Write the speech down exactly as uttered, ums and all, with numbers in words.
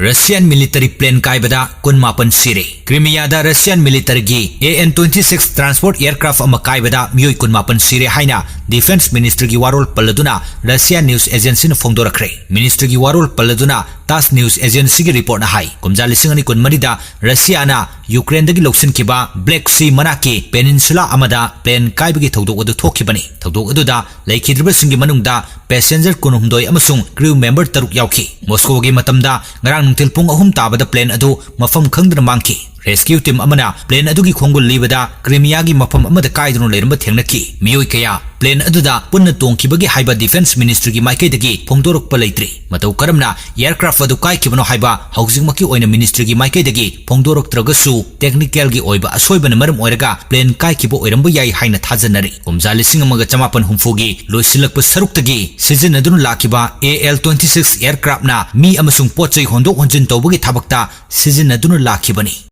Russian military plane ꯀꯥꯏꯕꯗ ꯀꯨꯟꯃꯥꯄꯟ ꯁꯤꯔꯦ꯫ Crimeaꯗ Russian militaryꯒꯤ AN twenty-six transport aircraft ꯑꯃ ꯀꯥꯏꯕꯗ ꯃꯤꯑꯣꯏ ꯀꯨꯟꯃꯥꯄꯟ ꯁꯤꯔꯦ ꯍꯥꯏꯅ Defence Ministryꯒꯤ ꯋꯥꯔꯣꯜ ꯄꯜꯂꯗꯨꯅ Russian news agencyꯅ ꯐꯣꯡꯗꯣꯔꯛꯈ꯭ꯔꯦ꯫ Ministryꯒꯤ ꯋꯥꯔꯣꯜ ꯄꯜꯂꯗꯨꯅ TASS news agencyꯒꯤ reportꯅ ꯍꯥꯏ, ꯀꯨꯝꯖꯥ ꯂꯤꯁꯤꯡ ꯑꯅꯤ ꯀꯨꯟꯃꯔꯤꯗ Russiaꯅ Ukraineꯗꯒꯤ ꯂꯧꯁꯤꯟꯈꯤꯕ Black Sea ꯃꯅꯥꯛꯀꯤ peninsula ꯑꯃꯗ plane ꯀꯥꯏꯕꯒꯤ ꯊꯧꯗꯣꯛ ꯑꯗꯨ ꯊꯣꯛꯈꯤꯕꯅꯤ꯫ ꯊꯧꯗꯣꯛ ꯑꯗꯨꯗ ꯂꯩꯈꯤꯗ꯭ꯔꯕꯁꯤꯡꯒꯤ ꯃꯅꯨꯡꯗ passenger ꯀꯨꯟꯍꯨꯝꯗꯣꯏ ꯑꯃꯁꯨꯡ crew member ꯇꯔꯨꯛ ꯌꯥꯎꯈꯤ꯫ Moscowꯒꯤ ꯃꯇꯝꯗ ꯉꯔꯥꯡ ꯅꯨꯡꯊꯤꯜ ꯄꯨꯡ ꯑꯍꯨꯝ ꯇꯥꯕꯗ plane ꯑꯗꯨ ꯃꯐꯝ ꯈꯪꯗꯅ ꯃꯥꯡꯈꯤ꯫ Rescue team ꯑꯃꯅ plane ꯑꯗꯨꯒꯤ ꯈꯣꯡꯒꯨꯜ ꯂꯤꯕꯗ Crimeaꯒꯤ ꯃꯐꯝ ꯑꯃꯗ ꯀꯥꯏꯗꯨꯅ ꯂꯩꯔꯝꯕ ꯊꯦꯡꯅꯈꯤ꯫ ꯃꯤꯑꯣꯏ ꯀꯌꯥ plane ꯑꯗꯨꯗ ꯄꯨꯟꯅ ꯇꯣꯡꯈꯤꯕꯒꯦ ꯍꯥꯏꯕ Defence Ministryꯒꯤ ꯃꯥꯏꯀꯩꯗꯒꯤ ꯐꯣꯡꯗꯣꯔꯛꯄ ꯂꯩꯇ꯭ꯔꯤ꯫ ꯃꯇꯧ ꯀꯔꯝꯅ aircraft ꯑꯗꯨ ꯀꯥꯏꯈꯤꯕꯅꯣ ꯍꯥꯏꯕ ꯍꯧꯖꯤꯛꯃꯛꯀꯤ ꯑꯣꯏꯅ Ministryꯒꯤ ꯃꯥꯏꯀꯩꯗꯒꯤ ꯐꯣꯡꯗꯣꯔꯛꯇ꯭ꯔꯒꯁꯨ, technicalꯒꯤ ꯑꯣꯏꯕ ꯑꯁꯣꯏꯕꯅ ꯃꯔꯝ ꯑꯣꯏꯔꯒ plane ꯀꯥꯏꯈꯤꯕ ꯑꯣꯏꯔꯝꯕ ꯌꯥꯏ ꯍꯥꯏꯅ ꯊꯥꯖꯅꯔꯤ꯫ ꯀꯨꯝꯖꯥ ꯂꯤꯁꯤꯡ ꯑꯃꯒ ꯆꯃꯥꯄꯟ ꯍꯨꯝꯐꯨꯒꯤ ꯂꯣꯏꯁꯤꯜꯂꯛꯄ ꯁꯔꯨꯛꯇꯒꯤ ꯁꯤꯖꯤꯟꯅꯗꯨꯅ ꯂꯥꯛꯈꯤꯕ AL twenty-six aircraftꯅ ꯃꯤ ꯑꯃꯁꯨꯡ ꯄꯣꯠ ꯆꯩ ꯍꯣꯟꯗꯣꯛ ꯍꯣꯟꯖꯤꯟ ꯇꯧꯕꯒꯤ ꯊꯕꯛꯇ ꯁꯤꯖꯤꯟꯅꯗꯨꯅ ꯂꯥꯛꯈꯤꯕꯅꯤ꯫